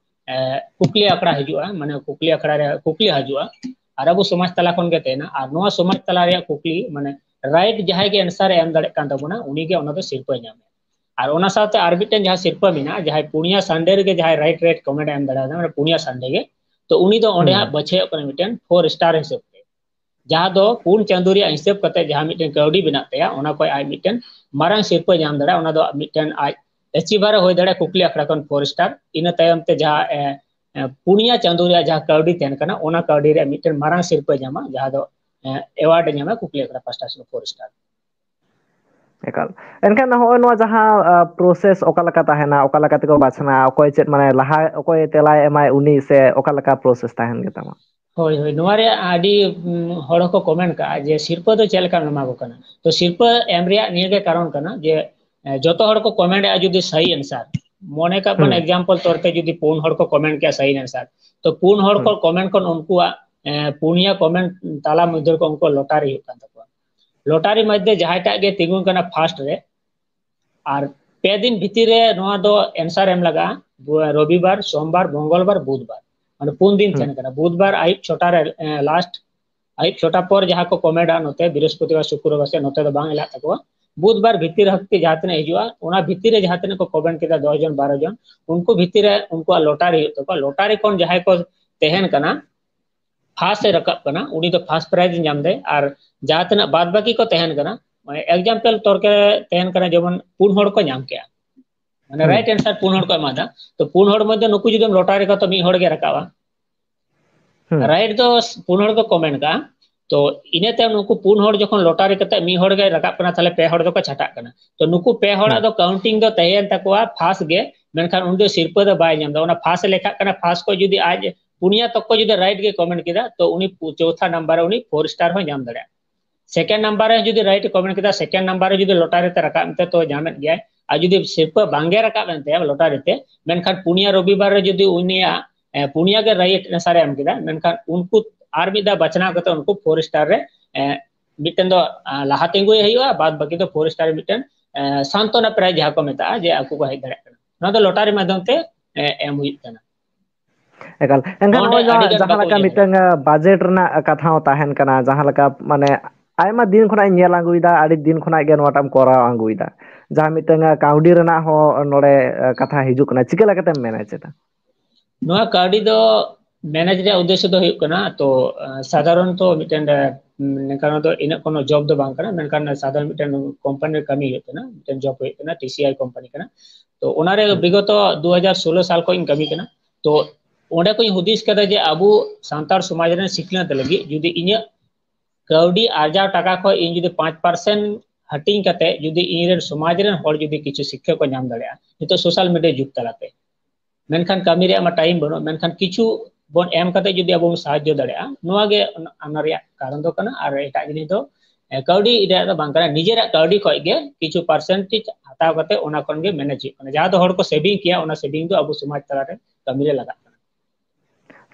ᱮ, ᱠᱩᱠᱞᱤ ᱟᱠᱷᱲᱟ ᱦᱤᱡᱩᱜᱼᱟ, ᱢᱟᱱᱮ ᱠᱩᱠᱞᱤ ᱟᱠᱷᱲᱟ ᱨᱮ ᱠᱩᱠᱞᱤ ᱦᱤᱡᱩᱜᱼᱟ, ᱟᱨ ᱟᱵᱚ ᱥᱚᱢᱟᱡᱽ ᱛᱟᱞᱟ ᱠᱷᱚᱱ ᱜᱮ ᱛᱟᱦᱮᱱᱟ᱾ ᱟᱨ ᱱᱚᱣᱟ ᱥᱚᱢᱟᱡᱽ ᱛᱟᱞᱟ ᱨᱮᱭᱟᱜ ᱠᱩᱠᱞᱤ, ᱢᱟᱱᱮ right ᱡᱟᱦᱟᱸᱭ ᱜᱮ answer ᱮ ᱮᱢ ᱫᱟᱲᱮᱭᱟᱜ ᱠᱟᱱ ᱛᱟᱵᱚᱱᱟ, ᱩᱱᱤ ᱜᱮ ᱚᱱᱟ ᱫᱚ ᱥᱤᱨᱯᱟᱹᱭ ᱧᱟᱢᱟ᱾ ᱟᱨ ᱚᱱᱟ ᱥᱟᱶᱛᱮ ᱟᱨ ᱢᱤᱫᱴᱮᱱ ᱡᱟᱦᱟᱸ ᱥᱤᱨᱯᱟᱹ ᱢᱮᱱᱟᱜᱼᱟ, ᱡᱟᱦᱟᱸᱭ ᱯᱩᱱᱭᱟ Sunday ᱨᱮᱜᱮ ᱡᱟᱦᱟᱸᱭ right right comment ᱮ ᱮᱢ ᱫᱟᱲᱮᱭᱟᱫᱟ, ᱢᱟᱱᱮ ᱯᱩᱱᱭᱟ Sunday ᱜᱮ, ᱛᱚ ᱩᱱᱤ ᱫᱚ ᱚᱸᱰᱮ ᱦᱩᱸ᱾ ᱦᱟᱸᱜ ᱵᱟᱪᱷᱟᱣᱚᱜ ᱠᱟᱱᱟ ᱢᱤᱫᱴᱮᱱ four star ᱦᱤᱥᱟᱹᱵ ᱛᱮ, ᱡᱟᱦᱟᱸ ᱫᱚ ᱯᱩᱱ ᱪᱟᱸᱫᱳ ᱨᱮᱭᱟᱜ ᱦᱤᱥᱟᱹᱵ ᱠᱟᱛᱮ ᱡᱟᱦᱟᱸ ᱢᱤᱫᱴᱮᱱ ᱠᱟᱹᱣᱰᱤ ᱵᱮᱱᱟᱜ ᱛᱟᱭᱟ, ᱚᱱᱟ ᱠᱷᱚᱱ ᱟᱡ ᱢᱤᱫᱴᱮᱱ ᱢᱟᱨᱟᱝ ᱥᱤᱨᱯᱟᱹ ᱧᱟᱢ ᱫᱟᱲᱮᱭᱟᱜᱼᱟ᱾ ᱚᱱᱟ ᱫᱚ ᱢᱤᱫᱴᱮᱱ ᱟᱡ achiever ᱮ ᱦᱩᱭ ᱫᱟᱲᱮᱭᱟᱜᱼᱟ ᱠᱩᱠᱞᱤ ᱟᱠᱷᱲᱟ ᱠᱷᱚᱱ four star᱾ ᱤᱱᱟᱹ ᱛᱟᱭᱚᱢ ᱛᱮ ᱡᱟᱦᱟᱸ, ᱮ, ᱮ, ᱯᱩᱱᱭᱟ ᱪᱟᱸᱫᱳ ᱨᱮᱭᱟᱜ ᱡᱟᱦᱟᱸ ᱠᱟᱹᱣᱰᱤ ᱛᱟᱦᱮᱱ ᱠᱟᱱᱟ, ᱚᱱᱟ ᱠᱟᱹᱣᱰᱤ ᱨᱮᱭᱟᱜ ᱢᱤᱫᱴᱮᱱ ᱢᱟᱨᱟᱝ ᱥᱤᱨᱯᱟᱹ ᱧᱟᱢᱟ, ᱡᱟᱦᱟᱸ ᱫᱚ, ᱮ, award ᱮ ᱧᱟᱢᱟ ᱠᱩᱠᱞᱤ ᱟᱠᱷᱲᱟ ᱯᱟᱥᱴᱟ ᱥᱮᱫ four star᱾ ᱮᱠᱟᱞ᱾ ᱮᱱᱠᱷᱟᱱ ᱱᱚᱜᱼᱚᱭ ᱱᱚᱣᱟ ᱡᱟᱦᱟᱸ, ᱟ, process ᱚᱠᱟ ᱞᱮᱠᱟ ᱛᱟᱦᱮᱱᱟ, ᱚᱠᱟ ᱞᱮᱠᱟ ᱛᱮᱠᱚ ᱵᱟᱪᱷᱱᱟᱣᱟ, ᱚᱠᱚᱭ ᱪᱮᱫ, ᱢᱟᱱᱮ, ᱞᱟᱦᱟ ᱚᱠᱚᱭ ᱛᱮᱞᱟᱭ ᱮᱢᱟᱭ ᱩᱱᱤ, ᱥᱮ ᱚᱠᱟ ᱞᱮᱠᱟ process ᱛᱟᱦᱮᱱ ᱜᱮᱛᱟᱢᱟ? ᱦᱳᱭ, ᱦᱳᱭ, ᱱᱚᱣᱟ ᱨᱮᱭᱟᱜ ᱟᱹᱰᱤ, ᱩᱢ, ᱦᱚᱲ ᱦᱚᱸᱠᱚ comment ᱠᱟᱜᱼᱟ ᱡᱮ ᱥᱤᱨᱯᱟᱹ ᱫᱚ ᱪᱮᱫ ᱞᱮᱠᱟᱢ ᱮᱢᱟ ᱠᱚ ᱠᱟᱱᱟ᱾ ᱛᱚ ᱥᱤᱨᱯᱟᱹ ᱮᱢ ᱨᱮᱭᱟᱜ ᱱᱤᱭᱟᱹ ᱜᱮ ᱠᱟᱨᱚᱱ ᱠᱟᱱᱟ ᱡᱮ, ᱮ, ᱡᱚᱛᱚ ᱦᱚᱲ ᱠᱚ comment ᱮᱜᱼᱟ ᱡᱩᱫᱤ ᱥᱟᱹᱦᱤ answer, ᱢᱚᱱᱮ ᱠᱟᱜ ᱵᱚᱱ ᱦᱩᱸ᱾ Example ᱛᱚᱨ ᱛᱮ ᱡᱩᱫᱤ ᱯᱩᱱ ᱦᱚᱲ ᱠᱚ comment ᱠᱮᱜᱼᱟ ᱥᱟᱹᱦᱤ answer, ᱛᱚ ᱯᱩᱱ ᱦᱚᱲ ᱠᱚ ᱦᱩᱸ᱾ Comment ᱠᱷᱚᱱ ᱩᱱᱠᱩᱣᱟᱜ, ᱮ, ᱯᱩᱱᱭᱟ comment ᱛᱟᱞᱟ ᱢᱚᱫᱽᱫᱷᱮ ᱨᱮᱠᱚ ᱩᱱᱠᱩᱣᱟᱜ lottery ᱦᱩᱭᱩᱜ ᱠᱟᱱ ᱛᱟᱠᱚᱣᱟ᱾ Lottery ᱢᱚᱫᱽᱫᱷᱮ ᱡᱟᱦᱟᱸᱭᱴᱟᱜ ᱜᱮ ᱛᱤᱸᱜᱩᱱ ᱠᱟᱱᱟ first ᱨᱮ, ᱟᱨ ᱯᱮ ᱫᱤᱱ ᱵᱷᱤᱛᱤᱨ ᱨᱮ ᱱᱚᱣᱟ ᱫᱚ answer ᱮᱢ ᱞᱟᱜᱟᱜᱼᱟ, ᱵᱩ-, ᱨᱚᱵᱤᱵᱟᱨ, ᱥᱳᱢᱵᱟᱨ, ᱢᱚᱝᱜᱚᱞᱵᱟᱨ, ᱵᱩᱫᱷᱵᱟᱨ, ᱢᱟᱱᱮ ᱯᱩᱱ ᱫᱤᱱ ᱦᱩᱸ᱾ ᱛᱟᱦᱮᱱ ᱠᱟᱱᱟ᱾ ᱵᱩᱫᱷᱵᱟᱨ ᱟᱹᱭᱩᱵ ᱪᱷᱚᱴᱟ ᱨᱮ, ᱮ, last ᱟᱹᱭᱩᱵ ᱪᱷᱚᱴᱟ ᱯᱚᱨ ᱡᱟᱦᱟᱸ ᱠᱚ comment ᱟ ᱱᱚᱛᱮ, ᱵᱨᱤᱦᱚᱥᱯᱚᱛᱤᱵᱟᱨ, ᱥᱩᱠᱨᱚᱵᱟᱨ ᱥᱮ ᱱᱚᱛᱮ ᱫᱚ ᱵᱟᱝ ᱮᱞᱟᱜ ᱛᱟᱠᱚᱣᱟ᱾ ᱵᱩᱫᱷᱵᱟᱨ ᱵᱷᱤᱛᱤᱨ ᱦᱟᱹᱵᱤᱡ ᱡᱟᱦᱟᱸ ᱛᱤᱱᱟᱹᱜ ᱦᱤᱡᱩᱜᱼᱟ, ᱚᱱᱟ ᱵᱷᱤᱛᱤᱨ ᱨᱮ ᱡᱟᱦᱟᱸ ᱛᱤᱱᱟᱹᱜ ᱠᱚ comment ᱠᱮᱫᱟ, ᱫᱚᱥ ᱡᱚᱱ, ᱵᱟᱨᱚ ᱡᱚᱱ, ᱩᱱᱠᱩ ᱵᱷᱤᱛᱤᱨ ᱨᱮ ᱩᱱᱠᱩᱣᱟᱜ lottery ᱦᱩᱭᱩᱜ ᱛᱟᱠᱚᱣᱟ᱾ Lottery ᱠᱷᱚᱱ ᱡᱟᱦᱟᱸᱭ ᱠᱚ ᱛᱟᱦᱮᱱ ᱠᱟᱱᱟ, first ᱮ ᱨᱟᱠᱟᱵ ᱠᱟᱱᱟ, ᱩᱱᱤ ᱫᱚ first prize ᱮ ᱧᱟᱢ ᱫᱟᱭ᱾ ᱟᱨ ᱡᱟᱦᱟᱸ ᱛᱤᱱᱟᱹᱜ ᱵᱟᱫ ᱵᱟᱹᱠᱤ ᱠᱚ ᱛᱟᱦᱮᱱ ᱠᱟᱱᱟ, ᱢᱟᱱᱮ example ᱛᱚᱨᱠᱮ ᱛᱟᱦᱮᱱ ᱠᱟᱱᱟ, ᱡᱮᱢᱚᱱ ᱯᱩᱱ ᱦᱚᱲ ᱠᱚ ᱧᱟᱢ ᱠᱮᱜᱼᱟ, ᱢᱟᱱᱮ ᱦᱩᱸ᱾ Right answer ᱯᱩᱱ ᱦᱚᱲ ᱠᱚ ᱮᱢᱟᱫᱟ, ᱛᱚ ᱯᱩᱱ ᱦᱚᱲ ᱢᱚᱫᱽᱫᱷᱮ ᱱᱩᱠᱩ ᱡᱩᱫᱤᱢ lottery ᱠᱚᱣᱟ ᱛᱚ ᱢᱤᱫ ᱦᱚᱲ ᱜᱮ ᱨᱟᱠᱟᱵᱼᱟ᱾ ᱦᱩᱸ᱾ Right ᱫᱚ ᱯᱩᱱ ᱦᱚᱲ ᱠᱚ comment ᱠᱟᱜᱼᱟ, ᱛᱚ ᱤᱱᱟᱹ ᱛᱟᱭᱚᱢ ᱱᱩᱠᱩ ᱯᱩᱱ ᱦᱚᱲ ᱡᱚᱠᱷᱚᱱ lottery ᱠᱟᱛᱮ ᱢᱤᱫ ᱦᱚᱲ ᱜᱮ ᱨᱟᱠᱟᱵ ᱠᱟᱱᱟ, ᱛᱟᱦᱞᱮ ᱯᱮ ᱦᱚᱲ ᱫᱚᱠᱚ ᱪᱷᱟᱴᱟᱜ ᱠᱟᱱᱟ᱾ ᱛᱚ ᱱᱩᱠᱩ ᱯᱮ ᱦᱚᱲᱟᱜ ᱦᱩᱸ᱾ ᱫᱚ counting ᱫᱚ ᱛᱟᱦᱮᱸᱭᱮᱱ ᱛᱟᱠᱚᱣᱟ first ᱜᱮ, ᱢᱮᱱᱠᱷᱟᱱ ᱩᱱᱤ ᱫᱚ ᱥᱤᱨᱯᱟᱹ ᱫᱚ ᱵᱟᱭ ᱧᱟᱢ ᱮᱫᱟ᱾ ᱚᱱᱟ first ᱮ ᱞᱮᱠᱷᱟᱜ ᱠᱟᱱᱟ, first ᱠᱚ ᱡᱩᱫᱤ ᱟᱡ ᱯᱩᱱᱭᱟ ᱛᱚᱠᱠᱚ ᱡᱩᱫᱤ right ᱜᱮ comment ᱠᱮᱫᱟ, ᱛᱚ ᱩᱱᱤ ᱯᱩ-, ᱪᱳᱛᱷᱟ number ᱨᱮ ᱩᱱᱤ four star ᱦᱚᱸᱭ ᱧᱟᱢ ᱫᱟᱲᱮᱭᱟᱜᱼᱟ᱾ Second number ᱨᱮ ᱡᱩᱫᱤ right ᱮ comment ᱠᱮᱫᱟ, second number ᱨᱮ ᱡᱩᱫᱤ lottery ᱛᱮ ᱨᱟᱠᱟᱵ ᱮᱱᱛᱮ ᱛᱚ ᱧᱟᱢᱮᱫ ᱜᱮᱭᱟᱭ᱾ ᱟᱨ ᱡᱩᱫᱤ ᱥᱤᱨᱯᱟᱹ ᱵᱟᱝᱜᱮ ᱨᱟᱠᱟᱵ ᱮᱱ ᱛᱟᱭᱟ lottery ᱛᱮ, ᱢᱮᱱᱠᱷᱟᱱ ᱯᱩᱱᱭᱟ ᱨᱚᱵᱤᱵᱟᱨ ᱨᱮ ᱡᱩᱫᱤ ᱩᱱᱤᱭᱟᱜ, ᱮ, ᱯᱩᱱᱭᱟ ᱜᱮ right answer ᱮ ᱮᱢ ᱠᱮᱫᱟ, ᱢᱮᱱᱠᱷᱟᱱ ᱩᱱᱠᱩ ᱟᱨ ᱢᱤᱫ ᱫᱷᱟᱣ ᱵᱟᱪᱷᱱᱟᱣ ᱠᱟᱛᱮ ᱩᱱᱠᱩ four star ᱨᱮ, ᱮ, ᱢᱤᱫᱴᱮᱱ ᱫᱚ, ᱟ, ᱞᱟᱦᱟ ᱛᱤᱸᱜᱩᱭ ᱦᱩᱭᱩᱜᱼᱟ, ᱵᱟᱫ ᱵᱟᱹᱠᱤ ᱫᱚ four star ᱨᱮ ᱢᱤᱫᱴᱮᱱ, ᱮ, ᱥᱟᱱᱛᱚᱱᱟ prize ᱡᱟᱦᱟᱸ ᱠᱚ ᱢᱮᱛᱟᱜᱼᱟ, ᱡᱮ ᱟᱠᱚ ᱠᱚ ᱦᱮᱡ ᱫᱟᱲᱮᱭᱟᱜ ᱠᱟᱱᱟ᱾ ᱱᱚᱣᱟ ᱫᱚ lottery ᱢᱟᱫᱽᱫᱷᱚᱢ ᱛᱮ, ᱮ, ᱮᱢ ᱦᱩᱭᱩᱜ ᱠᱟᱱᱟ᱾ ᱮᱠᱟᱞ᱾ ᱮᱱᱠᱷᱟᱱ ᱱᱚᱜᱼᱚᱭ ᱱᱚᱜᱼᱚᱭ ᱡᱟᱦᱟᱸ, ᱡᱟᱦᱟᱸ ᱞᱮᱠᱟ ᱢᱤᱫᱴᱟᱝ, ᱟᱸ, ᱵᱟᱡᱮᱴ ᱨᱮᱱᱟᱜ ᱠᱟᱛᱷᱟ ᱦᱚᱸ ᱛᱟᱦᱮᱱ ᱠᱟᱱᱟ, ᱡᱟᱦᱟᱸ ᱞᱮᱠᱟ, ᱢᱟᱱᱮ, ᱟᱭᱢᱟ ᱫᱤᱱ ᱠᱷᱚᱱᱟᱜ ᱤᱧ ᱧᱮᱞ ᱟᱹᱜᱩᱭᱮᱫᱟ, ᱟᱹᱰᱤ ᱫᱤᱱ ᱠᱷᱚᱱᱟᱜ ᱜᱮ ᱱᱚᱣᱟᱴᱟᱜ ᱮᱢ ᱠᱚᱨᱟᱣ ᱟᱹᱜᱩᱭᱮᱫᱟ᱾ ᱡᱟᱦᱟᱸ ᱢᱤᱫᱴᱟᱝ, ᱟᱸ, ᱠᱟᱹᱣᱰᱤ ᱨᱮᱱᱟᱜ ᱦᱚᱸ ᱱᱚᱰᱮ, ᱟᱸ, ᱠᱟᱛᱷᱟ ᱦᱤᱡᱩᱜ ᱠᱟᱱᱟ, ᱪᱤᱠᱟᱹ ᱞᱮᱠᱟᱛᱮᱢ ᱢᱮᱱᱮᱡ ᱮᱫᱟ? ᱱᱚᱣᱟ ᱠᱟᱹᱣᱰᱤ ᱫᱚ ᱢᱮᱱᱮᱡ ᱨᱮᱭᱟᱜ ᱩᱫᱽᱫᱮᱥᱥᱚ ᱫᱚ ᱦᱩᱭᱩᱜ ᱠᱟᱱᱟ, ᱛᱚ, ᱟᱸ, ᱥᱟᱫᱷᱟᱨᱚᱱᱛᱚ ᱢᱤᱫᱴᱮᱱ, ᱟᱸ, ᱱᱤᱝᱠᱟᱱᱟᱜ ᱫᱚ ᱤᱱᱟᱹᱜ ᱠᱳᱱᱳ ᱡᱚᱵ ᱫᱚ ᱵᱟᱝ ᱠᱟᱱᱟ, ᱢᱮᱱᱠᱷᱟᱱ ᱥᱟᱫᱷᱟᱨᱚᱱ ᱢᱤᱫᱴᱮᱱ ᱠᱳᱢᱯᱟᱱᱤ ᱨᱮ ᱠᱟᱹᱢᱤ ᱦᱩᱭᱩᱜ ᱠᱟᱱᱟ, ᱢᱤᱫᱴᱮᱱ ᱡᱚᱵ ᱦᱩᱭᱩᱜ ᱠᱟᱱᱟ, ᱴᱤ ᱥᱤ ᱟᱭ ᱠᱳᱢᱯᱟᱱᱤ ᱠᱟᱱᱟ᱾ ᱛᱚ, ᱚᱱᱟᱨᱮ ᱦᱩᱸ᱾ ᱵᱤᱜᱚᱛᱚ ᱫᱩ ᱦᱟᱡᱟᱨ ᱥᱳᱞᱳ ᱥᱟᱞ ᱠᱷᱚᱱ ᱤᱧ ᱠᱟᱹᱢᱤ ᱠᱟᱱᱟ᱾ ᱛᱚ, ᱚᱸᱰᱮ ᱠᱷᱚᱱ ᱤᱧ ᱦᱩᱫᱤᱥ ᱠᱟᱫᱟ ᱡᱮ ᱟᱵᱚ ᱥᱟᱱᱛᱟᱲ ᱥᱚᱢᱟᱡᱽ ᱨᱮᱱ ᱥᱤᱠᱷᱱᱟᱹᱛ ᱞᱟᱹᱜᱤᱫ ᱡᱩᱫᱤ ᱤᱧᱟᱹᱜ ᱠᱟᱹᱣᱰᱤ ᱟᱨᱡᱟᱣ ᱴᱟᱠᱟ ᱠᱷᱚᱱ ᱤᱧ ᱡᱩᱫᱤ ᱯᱟᱸᱪ ᱯᱟᱨᱥᱮᱱᱴ ᱦᱟᱹᱴᱤᱧ ᱠᱟᱛᱮ ᱡᱩᱫᱤ ᱤᱧ ᱨᱮᱱ ᱥᱚᱢᱟᱡᱽ ᱨᱮᱱ ᱦᱚᱲ ᱡᱩᱫᱤ ᱠᱤᱪᱷᱩ ᱥᱤᱠᱠᱷᱟ ᱠᱚ ᱧᱟᱢ ᱫᱟᱲᱮᱭᱟᱜᱼᱟ, ᱱᱤᱛᱚᱜ ᱥᱳᱥᱟᱞ ᱢᱤᱰᱤᱭᱟ ᱡᱩᱜᱽ ᱛᱟᱞᱟᱛᱮ, ᱢᱮᱱᱠᱷᱟᱱ ᱠᱟᱹᱢᱤ ᱨᱮᱭᱟᱜ ᱢᱟ ᱴᱟᱭᱤᱢ ᱵᱟᱹᱱᱩᱜᱼᱟ, ᱢᱮᱱᱠᱷᱟᱱ ᱠᱤᱪᱷᱩ ᱵᱚᱱ ᱮᱢ ᱠᱟᱛᱮ ᱡᱩᱫᱤ ᱟᱵᱚ ᱵᱚᱱ ᱥᱟᱦᱟᱡᱽᱡᱚ ᱫᱟᱲᱮᱭᱟᱜᱼᱟ, ᱱᱚᱣᱟ ᱜᱮ ᱚᱱᱟ, ᱚᱱᱟ ᱨᱮᱭᱟᱜ ᱠᱟᱨᱚᱱ ᱫᱚ ᱠᱟᱱᱟ᱾ ᱟᱨ ᱮᱴᱟᱜ ᱡᱤᱱᱤᱥ ᱫᱚ, ᱮ, ᱠᱟᱹᱣᱰᱤ ᱨᱮᱭᱟᱜ ᱫᱚ ᱵᱟᱝ ᱠᱟᱱᱟ, ᱱᱤᱡᱮᱨᱟᱜ ᱠᱟᱹᱣᱰᱤ ᱠᱷᱚᱱ ᱜᱮ ᱠᱤᱪᱷᱩ ᱯᱟᱨᱥᱮᱱᱴᱮᱡᱽ ᱦᱟᱛᱟᱣ ᱠᱟᱛᱮ ᱚᱱᱟ ᱠᱷᱚᱱ ᱜᱮ ᱢᱮᱱᱮᱡᱽ ᱦᱩᱭᱩᱜ ᱠᱟᱱᱟ᱾ ᱡᱟᱦᱟᱸ ᱫᱚ ᱦᱚᱲ ᱠᱚ ᱥᱮᱵᱷᱤᱝ ᱠᱮᱭᱟ, ᱚᱱᱟ ᱥᱮᱵᱷᱤᱝ ᱫᱚ ᱟᱵᱚ ᱥᱚᱢᱟᱡᱽ ᱛᱟᱞᱟᱨᱮ ᱠᱟᱹᱢᱤ ᱨᱮ ᱞᱟᱜᱟᱜ ᱠᱟᱱᱟ᱾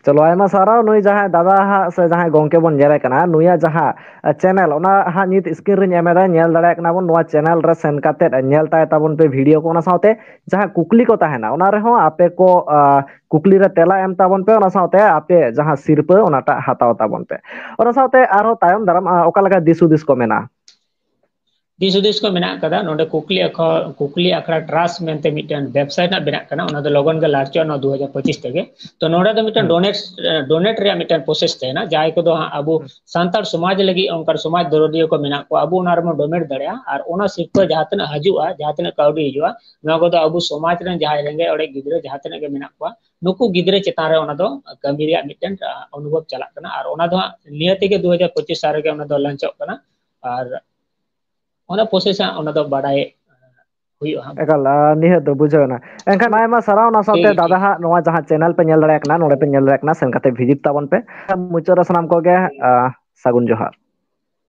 ᱪᱚᱞᱚ, ᱟᱭᱢᱟ ᱥᱟᱨᱦᱟᱣ᱾ ᱱᱩᱭ ᱡᱟᱦᱟᱸᱭ ᱫᱟᱫᱟ ᱦᱟᱸᱜ ᱥᱮ ᱡᱟᱦᱟᱸᱭ ᱜᱚᱝᱠᱮ ᱵᱚᱱ ᱧᱮᱞᱮ ᱠᱟᱱᱟ, ᱱᱩᱭᱟᱜ ᱡᱟᱦᱟᱸ, ᱟ, ᱪᱮᱱᱮᱞ, ᱚᱱᱟ ᱦᱟᱸᱜ ᱱᱤᱛ ᱥᱠᱨᱤᱱ ᱨᱮᱧ ᱮᱢ ᱮᱫᱟ, ᱧᱮᱞ ᱫᱟᱲᱮᱭᱟᱜ ᱠᱟᱱᱟ ᱵᱚᱱ᱾ ᱱᱚᱣᱟ ᱪᱮᱱᱮᱞ ᱨᱮ ᱥᱮᱱ ᱠᱟᱛᱮᱫ ᱧᱮᱞ ᱛᱟᱭ ᱛᱟᱵᱚᱱ ᱯᱮ ᱵᱷᱤᱰᱤᱭᱳ ᱠᱚ, ᱚᱱᱟ ᱥᱟᱶᱛᱮ ᱡᱟᱦᱟᱸ ᱠᱩᱠᱞᱤ ᱠᱚ ᱛᱟᱦᱮᱱᱟ, ᱚᱱᱟ ᱨᱮᱦᱚᱸ ᱟᱯᱮ ᱠᱚ, ᱟ, ᱠᱩᱠᱞᱤ ᱨᱮ ᱛᱮᱞᱟ ᱮᱢ ᱛᱟᱵᱚᱱ ᱯᱮ, ᱚᱱᱟ ᱥᱟᱶᱛᱮ ᱟᱯᱮ ᱡᱟᱦᱟᱸ ᱥᱤᱨᱯᱟᱹ, ᱚᱱᱟᱴᱟᱜ ᱦᱟᱛᱟᱣ ᱛᱟᱵᱚᱱ ᱯᱮ᱾ ᱚᱱᱟ ᱥᱟᱶᱛᱮ ᱟᱨᱦᱚᱸ ᱛᱟᱭᱚᱢ ᱫᱟᱨᱟᱢ, ᱟ, ᱚᱠᱟ ᱞᱮᱠᱟ ᱫᱤᱥ ᱦᱩᱫᱤᱥ ᱠᱚ ᱢᱮᱱᱟᱜᱼᱟ? ᱫᱤᱥ ᱦᱩᱫᱤᱥ ᱠᱚ ᱢᱮᱱᱟᱜ ᱟᱠᱟᱫᱟ᱾ ᱱᱚᱰᱮ ᱠᱩᱠᱞᱤ ᱟᱠᱷᱚ-, ᱠᱩᱠᱞᱤ ᱟᱠᱷᱲᱟ ᱴᱨᱟᱥᱴ ᱢᱮᱱᱛᱮ ᱢᱤᱫᱴᱮᱱ ᱣᱮᱵᱥᱟᱭᱤᱴ ᱨᱮᱱᱟᱜ ᱵᱮᱱᱟᱜ ᱠᱟᱱᱟ, ᱚᱱᱟ ᱫᱚ ᱞᱚᱜᱚᱱ ᱜᱮ ᱞᱟᱨᱪᱚᱜᱼᱟ ᱱᱚᱣᱟ ᱫᱩ ᱦᱟᱡᱟᱨ ᱯᱚᱸᱪᱤᱥ ᱛᱮᱜᱮ᱾ ᱛᱚ ᱱᱚᱰᱮ ᱫᱚ ᱢᱤᱫᱴᱮᱱ ᱦᱩᱸ᱾ ᱰᱚᱱᱮᱴ, ᱰᱚᱱᱮᱴ ᱨᱮᱭᱟᱜ ᱢᱤᱫᱴᱮᱱ ᱯᱨᱚᱥᱮᱥ ᱛᱟᱦᱮᱱᱟ᱾ ᱡᱟᱦᱟᱸᱭ ᱠᱚᱫᱚ ᱦᱟᱸᱜ ᱟᱵᱚ ᱦᱩᱸ᱾ ᱥᱟᱱᱛᱟᱲ ᱥᱚᱢᱟᱡᱽ ᱞᱟᱹᱜᱤᱫ ᱚᱱᱠᱟᱱ ᱥᱚᱢᱟᱡᱽ ᱫᱚᱨᱚᱫᱤᱭᱟᱹ ᱠᱚ ᱢᱮᱱᱟᱜ ᱠᱚᱣᱟ, ᱟᱵᱚ ᱚᱱᱟ ᱨᱮᱵᱚᱱ ᱰᱚᱱᱮᱴ ᱫᱟᱲᱮᱭᱟᱜᱼᱟ᱾ ᱟᱨ ᱚᱱᱟ ᱥᱤᱨᱯᱟᱹ ᱡᱟᱦᱟᱸ ᱛᱤᱱᱟᱹᱜ ᱦᱤᱡᱩᱜᱼᱟ, ᱡᱟᱦᱟᱸ ᱛᱤᱱᱟᱹᱜ ᱠᱟᱹᱣᱰᱤ ᱦᱤᱡᱩᱜᱼᱟ, ᱱᱚᱣᱟ ᱠᱚᱫᱚ ᱟᱵᱚ ᱥᱚᱢᱟᱡᱽ ᱨᱮᱱ ᱡᱟᱦᱟᱸᱭ ᱨᱮᱸᱜᱮᱡ ᱚᱨᱮᱡ ᱜᱤᱫᱽᱨᱟᱹ ᱡᱟᱦᱟᱸ ᱛᱤᱱᱟᱹᱜ ᱜᱮ ᱢᱮᱱᱟᱜ ᱠᱚᱣᱟ, ᱱᱩᱠᱩ ᱜᱤᱫᱽᱨᱟᱹ ᱪᱮᱛᱟᱱ ᱨᱮ ᱚᱱᱟ ᱫᱚ ᱠᱟᱹᱢᱤ ᱨᱮᱭᱟᱜ ᱢᱤᱫᱴᱮᱱ, ᱟ, ᱚᱱᱩᱵᱷᱚᱵ ᱪᱟᱞᱟᱜ ᱠᱟᱱᱟ᱾ ᱟᱨ ᱚᱱᱟ ᱫᱚ ᱦᱟᱸᱜ ᱱᱤᱦᱟᱹᱛ ᱜᱮ ᱫᱩ ᱦᱟᱡᱟᱨ ᱯᱚᱸᱪᱤᱥ ᱥᱟᱞ ᱨᱮᱜᱮ ᱚᱱᱟ ᱫᱚ ᱞᱟᱧᱪᱚᱜ ᱠᱟᱱᱟ᱾ ᱟᱨ ᱚᱱᱟ ᱯᱨᱚᱥᱮᱥ ᱦᱟᱸᱜ ᱚᱱᱟ ᱫᱚ ᱵᱟᱰᱟᱭ ᱦᱩᱭᱩᱜᱼᱟ ᱦᱟᱸᱜ᱾ ᱮᱠᱟᱞ, ᱟ, ᱱᱤᱦᱟᱹᱛ ᱫᱚ ᱵᱩᱡᱷᱟᱹᱣ ᱮᱱᱟ᱾ ᱮᱱᱠᱷᱟᱱ ᱟᱭᱢᱟ ᱥᱟᱨᱦᱟᱣ, ᱚᱱᱟ ᱥᱟᱶᱛᱮ ᱴᱷᱤᱠ, ᱫᱟᱫᱟ ᱴᱷᱤᱠ᱾ ᱦᱟᱸᱜ ᱱᱚᱣᱟ ᱡᱟᱦᱟᱸ ᱪᱮᱱᱮᱞ ᱯᱮ ᱧᱮᱞ ᱫᱟᱲᱮᱭᱟᱜ ᱠᱟᱱᱟ, ᱱᱚᱰᱮ ᱯᱮ ᱧᱮᱞ ᱫᱟᱲᱮᱭᱟᱜ ᱠᱟᱱᱟ, ᱥᱮᱱ ᱠᱟᱛᱮ ᱵᱷᱤᱡᱤᱴ ᱛᱟᱵᱚᱱ ᱯᱮ᱾ ᱢᱩᱪᱟᱹᱫ ᱨᱮ ᱥᱟᱱᱟᱢ ᱠᱚᱜᱮ, ᱴᱷᱤᱠ᱾ ᱟ, ᱥᱟᱹᱜᱩᱱ ᱡᱚᱦᱟᱨ᱾